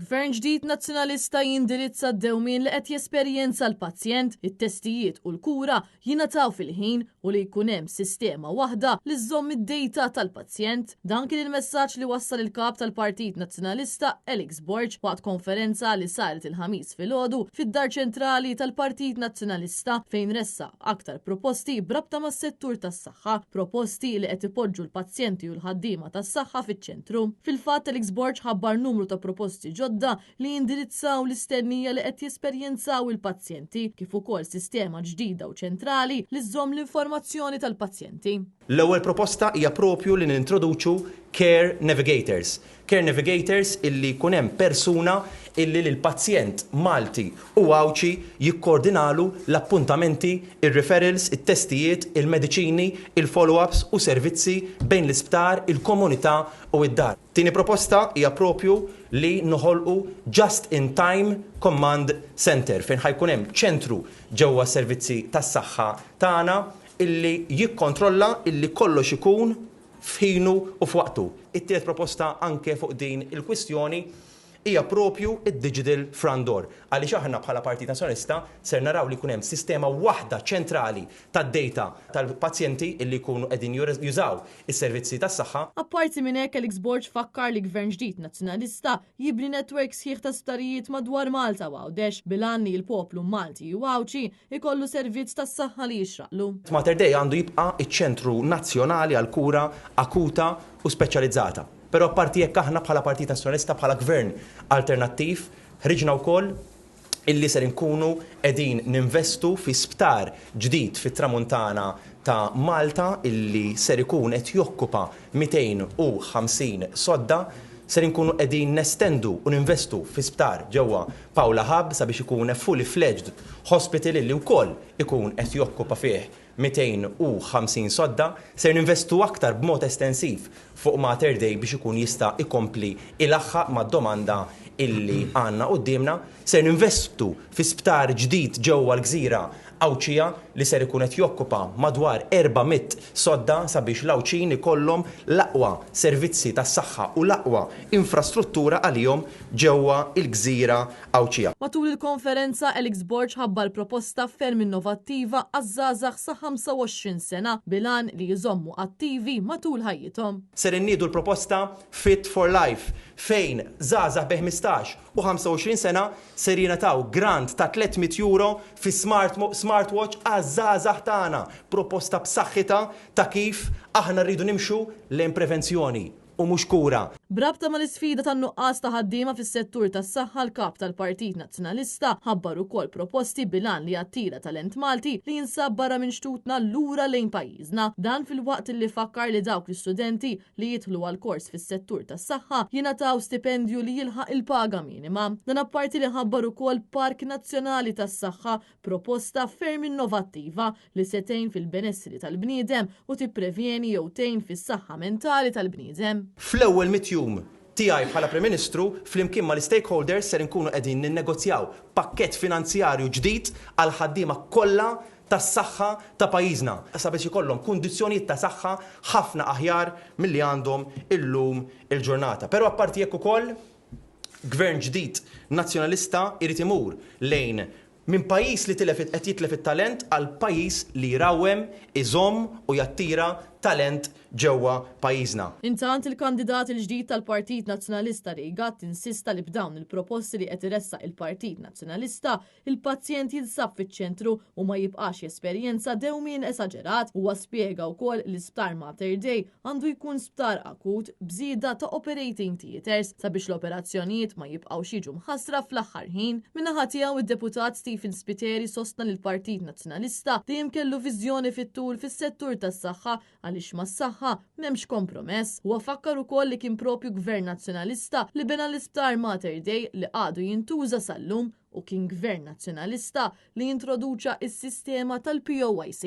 Gvern ġdid Nazzjonalista jindirizza d-dewmien li qed jesperjenza l-pazjent, it-testijiet u l-kura jingħataw fil-ħin u li jkun hemm sistema waħda li żżomm id-dejta tal-pazjent. Dan kien il-messaġġ li wassal il-Kap tal-Partit Nazzjonalista Alex Borg waqt konferenza li saret il-Ħamis filgħodu fid-Dar Ċentrali tal-Partit Nazzjonalista fejn ressaq aktar proposti b'rabta mas-settur tas-saħħa, proposti li qed ipoġġu l-pazjenti u l-ħaddiema tas-saħħa fiċ-ċentru. Fil-fatt Alex Borg ħabbar numru ta' proposti ġodda li jindirizzaw l-istennija li qed jesperjenzaw il-pazjenti, kif ukoll sistema ġdida u ċentrali li żżomm l-informazzjoni tal-pazjenti. L-ewwel proposta hija propju li nintroduċu care navigators. Care navigators illi jkun hemm persuna illi lill-pazjent Malti u Għawdxi jikkoordinalu l-appuntamenti, ir-referrals, it-testijiet, il-mediċini, il-follow-ups u servizzi bejn l-isptar, il-komunità u d-dar. Tieni proposta hija propju li noħolqu Just in Time Command Centre fejn ħa jkun hemm ċentru ġewwa s-servizzi tas-saħħa tagħna illi jikkontrolla illi kollox ikun f'ħinu u f'waqtu. It-tielet proposta anke fuq din il-kwistjoni hija propju d-digital front door għaliex aħna bħala Partit Nazzjonalista ser naraw li jkun hemm sistema waħda ċentrali tad-data tal-pazjenti illi jkunu qegħdin jużaw is-servizzi tas-saħħa. Apparti minn hekk Alex Borg fakkar li Gvern ġdid Nazzjonalista jibni network sħiħ ta' sptarijiet madwar Malta u Għawdex bil-għan li l-poplu Malti u Għawdxi jkollu servizz tas-saħħa li jixraqlu. Mater Dei għandu jibqa' ċ-ċentru nazzjonali għall-kura akuta u speċjalizzata. Però apparti hekk aħna bħala Partit Nazzjonalista, bħala Gvern alternattiv, ħriġna wkoll illi ser inkunu qegħdin ninvestu fi sptar ġdid fit-Tramuntana ta' Malta illi ser ikun qed jokkupa 250 sodda. Ser inkunu qegħdin nestendu u ninvestu fi sptar ġewwa Paola Hub sabiex ikun a fully fledged hospital illi wkoll ikun qed jokkupa fih 250 sodda. Ser ninvestu aktar b'mod estensiv fuq Mater Dei biex ikun jista' jkompli jlaħħaq mad-domanda illi għandna quddiemna. Ser ninvestu fi sptar ġdid ġewwa l-gżira Għawdxija li ser ikun qed jokkupa madwar 400 sodda sabiex l-Għawdxin ikollhom l-aqwa servizzi tas-saħħa u l-aqwa infrastruttura għalihom ġewwa l-gżira Għawdxija. Matul il-konferenza, Alex Borg ħabbar proposta ferm innovattiva għaż-żgħażagħ sa 25 sena bil-għan li jżommu attivi matul ħajjithom. Ser inniedu l-proposta Fit for Life fejn żgħażagħ bejn 15 u 25 sena ser jingħataw grant ta' 300 euro fi smart smartwatch għaż-żgħażagħ tagħna, proposta b'saħħitha ta' kif aħna rridu nimxu lejn prevenzjoni u mhux kura. B'rabta mal-isfida tan-nuqqas ta' ħaddiema fis-settur tas-saħħa l-Kap tal-Partit Nazzjonalista ħabbar ukoll proposti bil-għan li jattira talent Malti li jinsab barra minn xtutna lura lejn pajjiżna. Dan filwaqt li fakkar li dawk l-istudenti li jidħlu għal kors fis-settur tas-saħħa jingħataw stipendju li jilħaq il-paga minima. Dan apparti li ħabbar ukoll Park Nazzjonali tas-Saħħa, proposta ferm innovattiva li se tgħin fil-benessri tal-bniedem u tipprevjeni jew tgħin fis-saħħa mentali tal-bniedem. Fl-ewwel mitt jum tiegħi bħala Prim Ministru, flimkien mal-istakeholders ser inkunu qegħdin ninnegozjaw pakkett finanzjarju ġdid għall-ħaddiema kollha tas-saħħa ta' pajjiżna sabiex ikollhom kundizzjonijiet ta' saħħa ħafna aħjar milli għandhom illum il-ġurnata. Però apparti hekk ukoll, Gvern ġdid Nazzjonalista jrid imur lejn minn pajjiż li tilef qed jitlef it-talent għal pajjiż li jrawwem, iżomm u jattira talent ġewwa pajjiżna. Intant, il-kandidat il-ġdid tal-Partit Nazzjonalista Ray Gatt insista li b'dawn il-proposti li qed iressaq il-Partit Nazzjonalista, Il-pazjent jinsab fiċ-ċentru u ma jibqax jesperjenza dewmien esaġerat. Huwa spjega wkoll li Sptar Mater Dei għandu jkun sptar akut b'żieda ta' operating theatres sabiex l-operazzjonijiet ma jibqgħux jiġu mħassra fl-aħħar ħin. Min-naħa tiegħu id-Deputat Stephen Spiteri sostna li l-Partit Nazzjonalista dejjem kellu viżjoni fit-tul fis-settur tas-saħħa għaliex mas-saħħa m'hemmx kompromess. Huwa fakkar ukoll li kien propju Gvern Nazzjonalista li bena l-Isptar Mater Dei li għadu jintuża sal-lum u kien Gvern Nazzjonalista li introduċa s-sistema tal-POYC.